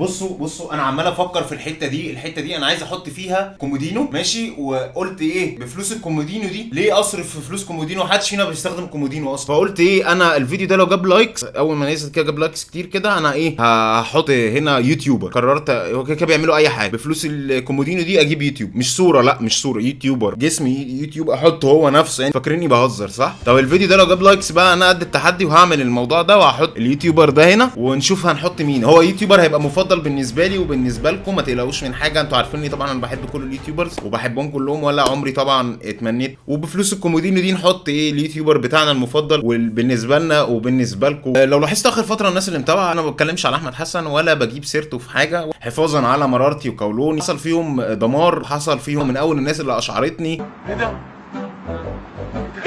بصوا بصوا، انا عمال افكر في الحتة دي، الحتة دي انا عايز احط فيها كومودينو، ماشي. وقلت ايه بفلوس الكومودينو دي؟ ليه اصرف في فلوس كومودينو؟ محدش فينا بيستخدم كومودينو اصلا. فقلت ايه، انا الفيديو ده لو جاب likes، اول ما نزل كده جاب likes كتير كده، انا ايه هحط هنا YouTuber. قررت هو كده كده بيعملوا اي حاجة بفلوس الكومودينو دي، اجيب يوتيوب، مش صوره، لا مش صوره، YouTuber، جسم يوتيوب احطه هو نفسه. يعني فاكريني بهزر صح؟ طب الفيديو ده لو جاب likes بقى انا قد التحدي وهعمل الموضوع ده، وهحط ال YouTuber ده هنا ونشوف هنحط مين. هو YouTuber هيبقى مفضل بالنسبة لي وبالنسبة لكم، ما تقلقوش من حاجة، انتوا عارفيني طبعا انا بحب كل ال YouTubers وبحبهم كلهم، ولا عمري طبعا اتمنيت. وبفلوس الكومودينو دي نحط ايه ال YouTuber بتاعنا المفضل وبالنسبة لنا وبالنسبة لكم. لو لاحظت اخر فترة الناس اللي متابعه انا ما بتكلمش على احمد حسن ولا بجيب سيرته في حاجة، حفاظا على مرارتي وقولوني. حصل فيهم دمار، حصل فيهم من اول الناس اللي اشعرتني ايه ده؟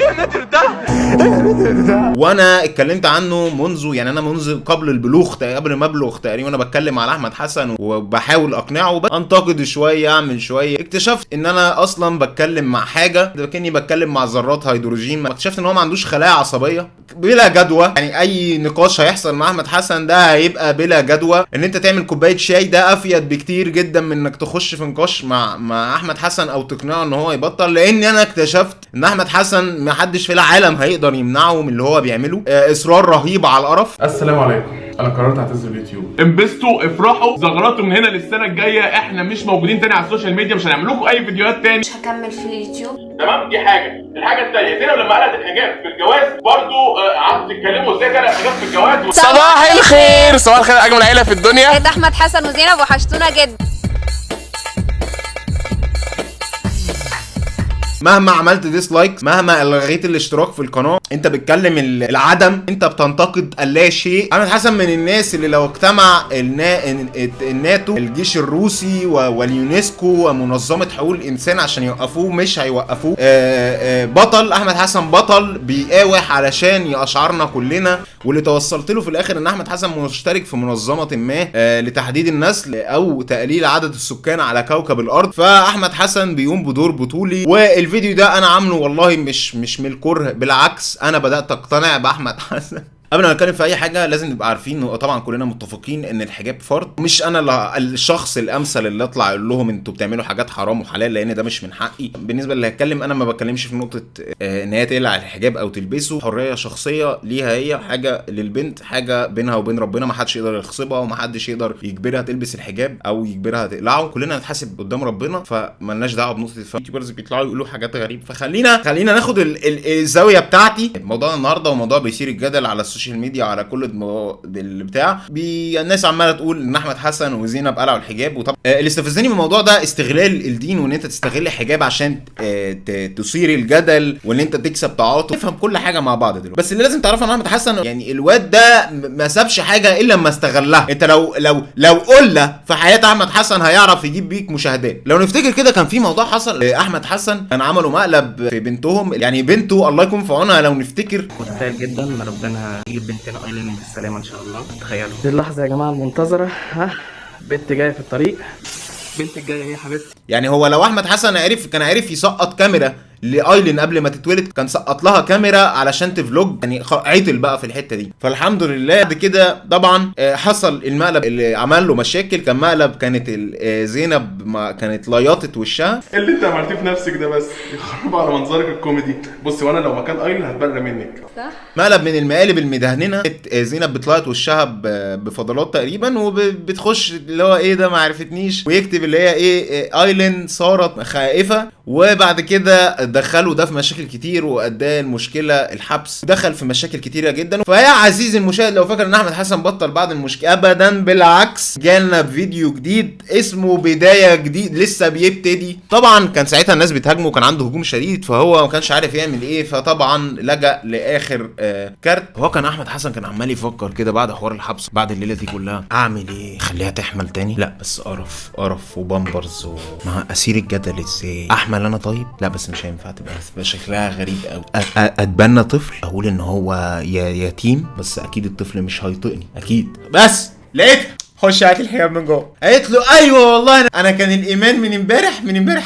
ايه النادر ده؟ وانا اتكلمت عنه منذ، يعني انا منذ قبل البلوغ، قبل ما ابلغ تقريبا انا بتكلم على احمد حسن وبحاول اقنعه، انتقد شوية، اعمل شوية. اكتشفت ان انا اصلا بتكلم مع حاجة كاني بتكلم مع ذرات هيدروجين. اكتشفت ان هو ما عندوش خلايا عصبية، بلا جدوى. يعني اي نقاش هيحصل مع احمد حسن ده هيبقى بلا جدوى. ان انت تعمل كوباية شاي ده افيد بكتير جدا من انك تخش في نقاش مع احمد حسن او تقنعه ان هو يبطل. لان انا اكتشفت ان احمد حسن ما حدش في العالم هيقدر يمنعه من اللي هو بيعمله. اصرار رهيب على القرف. السلام عليكم، انا قررت اعتزل اليوتيوب. انبسطوا، افرحوا، زغرطوا من هنا للسنة الجاية، احنا مش موجودين تاني على ال social media، مش هنعمل لكم اي فيديوهات تاني، مش هكمل في اليوتيوب. تمام؟ دي حاجة. الحاجة الثانية، زينب لما قلعت الحجاب في الجواز برضو قعدتوا تتكلموا ازاي تقلع الحجاب في الجواز. صباح الخير، صباح الخير اجمل عيله في الدنيا. ده احمد حسن وزينب وحشتونا جدا. مهما عملت dislike، مهما الغيت الاشتراك في القناة، انت بتكلم العدم، انت بتنتقد اللا شيء. احمد حسن من الناس اللي لو اجتمع الناتو، الجيش الروسي واليونسكو ومنظمة حقوق الانسان عشان يوقفوه مش هيوقفوه. بطل احمد حسن، بطل بيقاوح علشان يقشعرنا كلنا. واللي توصلت له في الاخر ان احمد حسن مشترك في منظمة ما لتحديد النسل او تقليل عدد السكان على كوكب الارض. فاحمد حسن بيقوم بدور بطولي. والفيديو ده انا عامله والله مش من الكره، بالعكس انا بدات اقتنع باحمد حسن. قبل ما نتكلم في اي حاجة لازم نبقى عارفين، وطبعا كلنا متفقين، ان الحجاب فرض. مش انا الشخص الامثل اللي اطلع اقول لهم انتوا بتعملوا حاجات حرام وحلال، لان ده مش من حقي. بالنسبة اللي هتكلم، انا ما بتكلمش في نقطة ان هي تقلع الحجاب او تلبسه، حرية شخصية ليها هي، حاجة للبنت، حاجة بينها وبين ربنا، ما حدش يقدر يغصبها وما حدش يقدر يجبرها تلبس الحجاب او يجبرها تقلعه. كلنا هنتحاسب قدام ربنا، فمالناش دعوه بنقطة ال YouTubers بيطلعوا يقولوا حاجات غريبة. فخلينا ناخد الزاوية بتاعتي. موضوع النهارده وموضوع بيثير الجدل على ال social media على كل البتاع، الناس عماله تقول ان احمد حسن وزينب قلعوا الحجاب. وطب اللي استفزني من الموضوع ده استغلال الدين، وان انت تستغل الحجاب عشان تثير الجدل وان انت تكسب تعاطف. نفهم كل حاجة مع بعض دلوقتي. بس اللي لازم تعرفه ان احمد حسن يعني الواد ده ما سابش حاجة الا لما استغلها. انت لو لو لو قلة في حياة احمد حسن هيعرف يجيب بيك مشاهدات. لو نفتكر كده كان في موضوع حصل، احمد حسن كان عملوا مقلب في بنتهم، يعني بنته الله يكون في عونها. لو نفتكر متفائل جدا ان ربنا يجيب بنتنا ايلين بالسلامة ان شاء الله. تخيلوا دي اللحظة يا جماعة المنتظره، ها بنت جاية في الطريق، بنت الجاية هي حبيبتي. يعني هو لو احمد حسن عرف، كان عرف يسقط كاميرا لايلين قبل ما تتولد، كان سقط لها كاميرا علشان ت vlog، يعني عطل بقى في الحتة دي. فالحمد لله بعد كده طبعا حصل المقلب اللي عمل له مشاكل. كان مقلب، كانت زينب ما كانت لياطت وشها. اللي انت عملتيه في نفسك ده بس يخرب على منظرك الكوميدي. بصي، وانا لو مكان ايلين هتبرى منك. صح، مقلب من المقالب المدهننه. زينب بتليط وشها بفضلات تقريبا، وبتخش اللي هو ايه ده ما عرفتنيش، ويكتب اللي هي ايه ايلين صارت خائفة. وبعد كده دخلوا ده في مشاكل كتير، واداه المشكلة الحبس، دخل في مشاكل كتيرة جدا. فيا عزيزي المشاهد لو فاكر ان احمد حسن بطل بعد المشكلة، ابدا بالعكس، جالنا بفيديو جديد اسمه بداية جديد، لسه بيبتدي. طبعا كان ساعتها الناس بتهاجمه وكان عنده هجوم شديد، فهو ما كانش عارف يعمل ايه، فطبعا لجأ لاخر كارت. هو كان احمد حسن كان عمال يفكر كده بعد حوار الحبس، بعد الليلة دي كلها، اعمل ايه؟ خليها تحمل تاني؟ لا بس قرف قرف وبامبرز ومع اسير الجدل ازاي احمل انا؟ طيب لا بس مش هينفع، تبقى شكلها غريب قوي. اتبنى طفل، اقول ان هو يتيم، بس اكيد الطفل مش هيطقني اكيد. بس لقيتها، خش هات الحجاب من جوه. قالت له ايوه والله انا كان الايمان من امبارح، من امبارح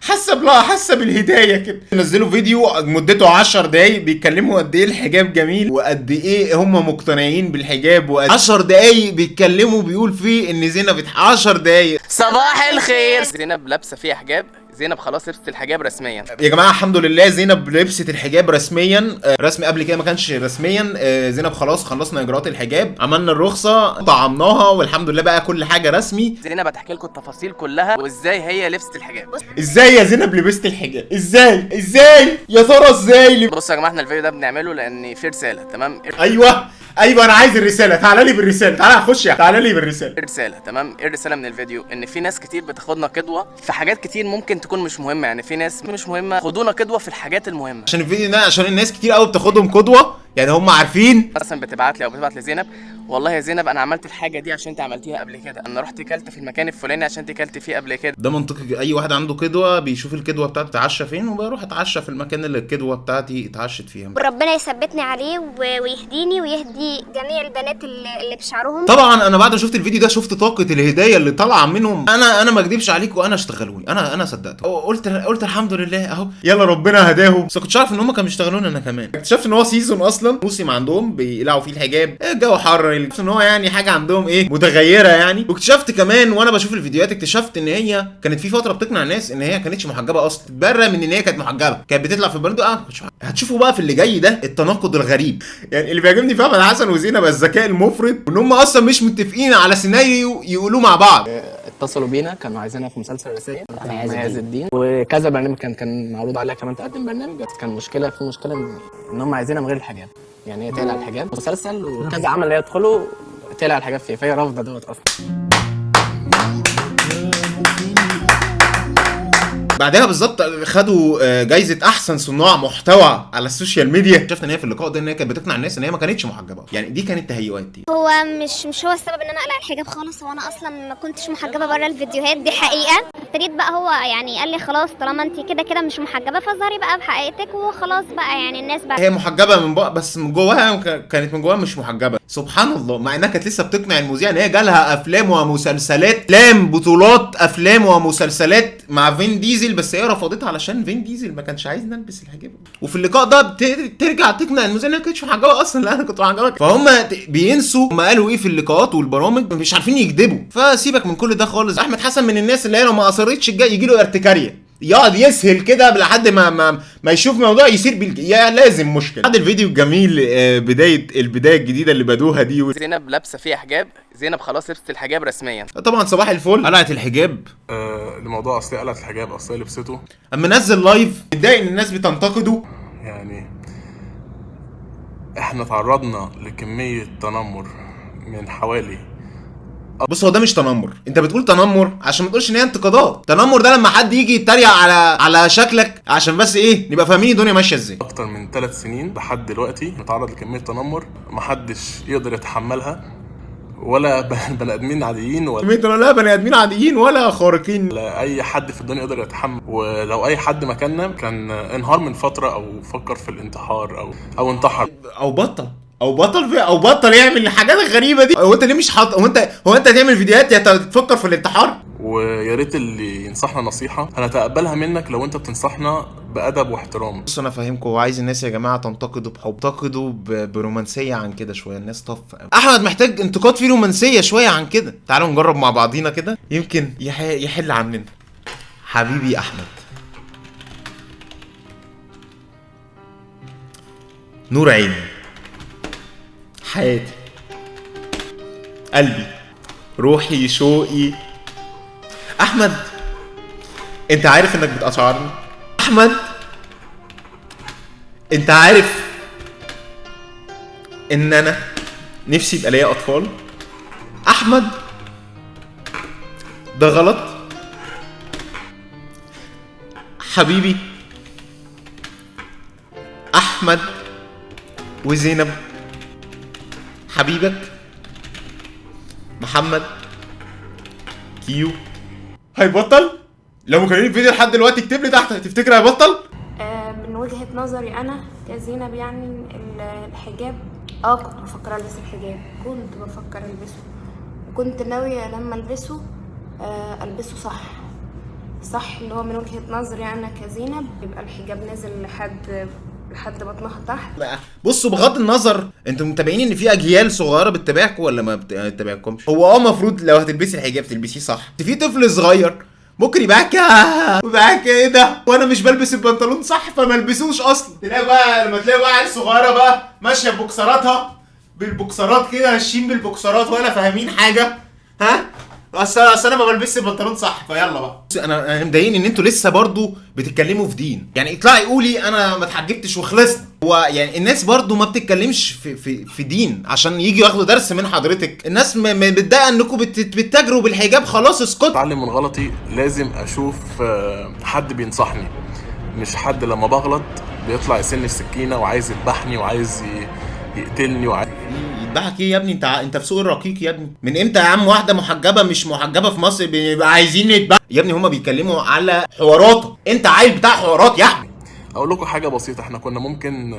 حاسه بالهداية كده. نزلوا فيديو مدته 10 دقايق بيتكلموا قد ايه الحجاب جميل وقد ايه هم مقتنعين بالحجاب، 10 دقايق بيتكلموا بيقول فيه ان زينب 10 دقايق. صباح الخير. زينب لابسه فيها حجاب، زينب خلاص لبست الحجاب رسميا يا جماعة، الحمد لله زينب لبست الحجاب رسميا. رسمي قبل كده ما كانش رسميا. زينب خلاص خلصنا اجراءات الحجاب، عملنا الرخصة، طعمناها، والحمد لله بقى كل حاجة رسمي. زينب هتحكي لكم التفاصيل كلها وازاي هي لبست الحجاب. ازاي يا زينب لبست الحجاب؟ ازاي ازاي يا ترى ازاي؟ بصوا يا جماعة، احنا الفيديو ده بنعمله لان في رسالة، تمام؟ ايوه انا عايز الرسالة، تعالى لي بالرسالة، تعالى خش، تعالى لي بالرسالة. رسالة، تمام؟ ايه الرسالة من الفيديو؟ ان في ناس كتير بتاخدنا قدوة في حاجات كتير ممكن تكون مش مهمة، يعني في ناس مش مهمة، خدونا قدوة في الحاجات المهمة. عشان الفيديو ده، عشان الناس كتير قوي بتاخدهم قدوة، يعني هم عارفين. مثلا بتبعت لي او بتبعت لزينب، والله يا زينب انا عملت الحاجة دي عشان انت عملتيها قبل كده، انا رحت كلت في المكان الفلاني عشان انت كلت فيه قبل كده. ده منطقي، اي واحد عنده قدوة بيشوف القدوة بتاعته اتعشى فين، وبروح اتعشى في المكان اللي القدوة بتاعتي اتعشت فيها. ربنا يثبتني عليه ويهديني ويهدي جميع البنات اللي بشعرهم. طبعا انا بعد ما شفت الفيديو ده شفت طاقة الهداية اللي طالعه منهم، انا ما اكدبش عليكم، انا اشتغلوني، انا صدقت، قلت الحمد لله اهو، يلا ربنا هداهم. بس كنتش عارف ان هم كانوا بيشتغلوني انا كمان. اكتشفت ان هو season اصلا، موسم عندهم بيقلعوا فيه الحجاب، الجو حر، ان هو يعني حاجة عندهم ايه متغيرة يعني. واكتشفت كمان وانا بشوف الفيديوهات، اكتشفت ان هي كانت في فترة بتقنع الناس ان هي ما كانتش محجبة اصلا، تتبرى من ان هي كانت محجبة، كانت بتطلع في البرد. هتشوفوا بقى في اللي جاي ده التناقض الغريب. يعني اللي بيعجبني في احمد حسن وزينب الذكاء المفرط، وان هم اصلا مش متفقين على سيناريو يقولوه مع بعض. اتصلوا بينا كانوا عايزينها في مسلسل رسائل عز الدين وكذا برنامج، كان معروض عليها كمان تقدم برنامج، بس كان مشكلة في مشكلة ان هم عايزينها من غير الحجاب، يعني هي تقلع الحجاب مسلسل وكذا عمل اللي هي تدخله تقلع الحجاب فيه، فهي رافضه دوت اصلا. بعدها بالظبط خدوا جايزة احسن صناع محتوى على ال social media. شفت ان هي في اللقاء ده ان هي كانت بتقنع الناس ان هي ما كانتش محجبة، يعني دي كانت تهيؤات دي. هو مش هو السبب ان انا اقلع الحجاب خالص، هو انا اصلا ما كنتش محجبة بره الفيديوهات دي حقيقة. ابتديت بقى هو يعني قال لي خلاص طالما انت كده كده مش محجبة فظهري بقى بحقيقتك وخلاص بقى، يعني الناس بقى هي محجبة من بقى، بس من جواها كانت من جواها مش محجبة. سبحان الله، مع انها كانت لسه بتقنع المذيع ان هي جالها افلام ومسلسلات، افلام بطولات افلام ومسلسلات مع فين ديزل، بس هي رفضتها علشان فين ديزل ما كانش عايز نلبس الحجاب. وفي اللقاء ده بترجع تقنع المذيع انها ما كانتش محجبة اصلا، لا انا كنت محجبة. فهم بينسوا ما قالوا ايه في اللقاءات والبرامج، مش عارفين يكذبوا. فسيبك من كل ده خالص. احمد حسن من الناس اللي هي لو ما اصرتش الجاي يجي له ارتكاريه، يقعد يسهل كده لحد ما يشوف موضوع يصير يا لازم مشكلة. بعد الفيديو الجميل بداية البداية الجديدة اللي بدوها دي، زينب لابسه فيها حجاب، زينب خلاص لبست الحجاب رسميا. طبعا صباح الفل، قلعت الحجاب. الموضوع اصل قلعت الحجاب، اصل لبسته. اما نزل live اتضايق ان الناس بتنتقده. يعني احنا تعرضنا لكميه تنمر من حوالي، بص هو ده مش تنمر، انت بتقول تنمر عشان ما تقولش ان هي انتقادات. تنمر ده لما حد يجي يتريق على شكلك عشان بس ايه، نبقى فاهمين الدنيا ماشية ازاي. اكتر من 3 سنين لحد دلوقتي نتعرض لكميه تنمر محدش يقدر يتحملها، ولا بني ادمين عاديين ولا بني ادمين عاديين ولا خارقين، ولا اي حد في الدنيا يقدر يتحمل. ولو اي حد مكاننا كان انهار من فترة او فكر في الانتحار او انتحر او بطل او بطل يعمل الحاجات الغريبة دي. هو انت ليه مش حاطط، هو انت هتعمل فيديوهات يا تفكر في الانتحار؟ ويا ريت اللي ينصحنا نصيحة هنتقبلها منك لو انت بتنصحنا بادب واحترام. بص انا فاهمكم، وعايز الناس يا جماعة تنتقدوا بحب، انتقدوا برومانسيه عن كده شوية. الناس طف احمد محتاج انتقاد فيه رومانسية شوية عن كده. تعالوا نجرب مع بعضينا كده، يمكن يحل عننا. حبيبي احمد، نور عيني، حياتي، قلبي، روحي، شوقي. احمد انت عارف انك بتقشعرني. احمد انت عارف ان انا نفسي يبقى ليا اطفال. احمد ده غلط حبيبي. احمد وزينب حبيبك محمد كيو. هيبطل؟ لو مكملين الفيديو لحد دلوقتي اكتب لي تحت، تفتكر هيبطل؟ من وجهة نظري انا كزينب، يعني الحجاب، كنت بفكر البس الحجاب، كنت بفكر البسه، وكنت ناوية لما البسه البسه صح صح، اللي هو من وجهة نظري انا كزينب يبقى الحجاب نازل لحد بطنها تحت. بصوا بغض النظر، انتوا متابعين ان في اجيال صغيرة بتتابعكم ولا ما بتتابعكمش؟ هو المفروض لو هتلبسي الحجاب تلبسيه صح. في طفل صغير ممكن يبقى ويبقى ايه ده وانا مش بلبس البنطلون صح فما البسوش اصلا. تلاقي بقى لما تلاقي بقى عيال صغيرة بقى ماشية ببوكسراتها، بالبوكسرات كده، ماشيين بالبوكسرات ولا فاهمين حاجة. ها اصل انا ما بلبسش البنطلون صح، فيلا بقى. انا مضايقني ان انتوا لسه برضو بتتكلموا في دين، يعني اطلعي قولي انا ما اتحجبتش وخلصت. هو يعني الناس برضو ما بتتكلمش في في في دين عشان يجوا ياخدوا درس من حضرتك. الناس متضايقة انكم بتتاجروا بالحجاب، خلاص اسكت. اتعلم من غلطي، لازم اشوف حد بينصحني، مش حد لما بغلط بيطلع يسن السكينة وعايز يذبحني وعايز يقتلني وعايز يذبحك. ايه يا ابني انت في سوق الرقيق يا ابني؟ من امتى يا عم واحدة محجبة مش محجبة في مصر بيبقى عايزين يتبع؟ يا ابني هما بيتكلموا على حواراتك، انت عيل بتاع حوارات يا احمد. اقول لكم حاجة بسيطة، احنا كنا ممكن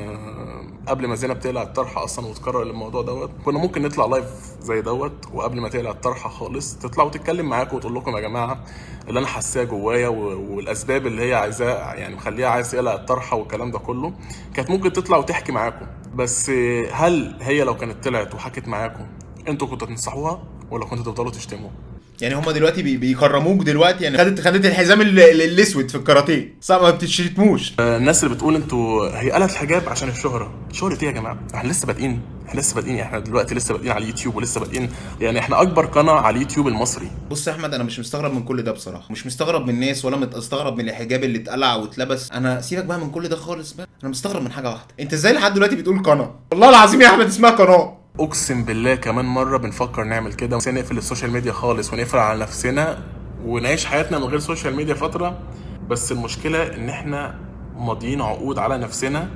قبل ما زينب تقلع الطرحة اصلا وتكرر الموضوع دوت، كنا ممكن نطلع live زي دوت، وقبل ما تقلع الطرحة خالص تطلع وتتكلم معاكم وتقول لكم يا جماعة اللي انا حاساه جوايا والاسباب اللي هي عايزاه، يعني مخليها عايز تقلع الطرحة والكلام ده كله. كانت ممكن تطلع وتحكي معاكم، بس هل هي لو كانت طلعت وحكت معاكم انتوا كنتوا تنصحوها ولا كنتوا تفضلوا تشتموا؟ يعني هما دلوقتي بيكرموك دلوقتي، يعني خدت الحزام الاسود في الكاراتيه صح، ما بتشتموش. الناس اللي بتقول انتوا هي قلعت الحجاب عشان الشهرة، شهرة ايه يا جماعة؟ احنا لسه بادئين، احنا دلوقتي لسه بادئين على اليوتيوب، ولسه بادئين، يعني احنا اكبر قناة على اليوتيوب المصري. بص يا احمد، انا مش مستغرب من كل ده بصراحة، مش مستغرب من الناس ولا مستغرب من الحجاب اللي اتقلع واتلبس. انا سيبك بقى من كل ده خالص بقى، انا مستغرب من حاجة واحدة، انت ازاي لحد دلوقتي بتقول قناة؟ والله العظيم يا احمد اسمها قناة. اقسم بالله كمان مرة بنفكر نعمل كده، نقفل ال social media خالص ونقفل على نفسنا ونعيش حياتنا من غير social media فترة. بس المشكلة ان احنا ماضيين عقود على نفسنا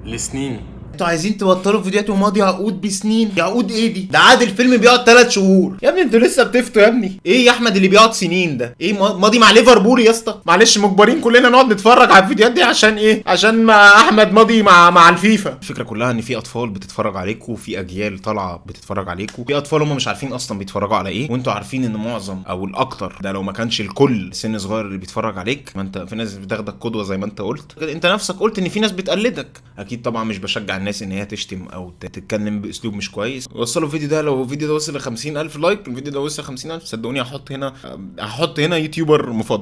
لسنين. انتوا عايزين تبطلوا فيديوهات وماضي عقود بسنين؟ يا عقود ايه دي؟ ده عاد الفيلم بيقعد 3 شهور يا ابني، انتوا لسه بتفتوا يا ابني. ايه يا احمد اللي بيقعد سنين ده؟ ايه ماضي مع ليفربول يا اسطى؟ معلش مجبرين كلنا نقعد نتفرج على الفيديوهات دي عشان ايه؟ عشان ما احمد ماضي مع الفيفا. الفكرة كلها ان في اطفال بتتفرج عليكم، وفي اجيال طالعه بتتفرج عليكم، في اطفال هم مش عارفين اصلا بيتفرجوا على ايه، وانتوا عارفين ان معظم او الاكتر ده لو ما كانش الكل سن صغير اللي بيتفرج عليك. ما انت في ناس بتاخدك قدوة زي ما انت قلت، انت نفسك قلت ان في ناس بتقلدك. اكيد طبعا مش بشجع الناس ان هي تشتم او تتكلم باسلوب مش كويس. وصلوا الفيديو ده، لو الفيديو ده وصل ل 50,000 like، الفيديو ده وصل 50,000 صدقوني هحط هنا YouTuber مفضل.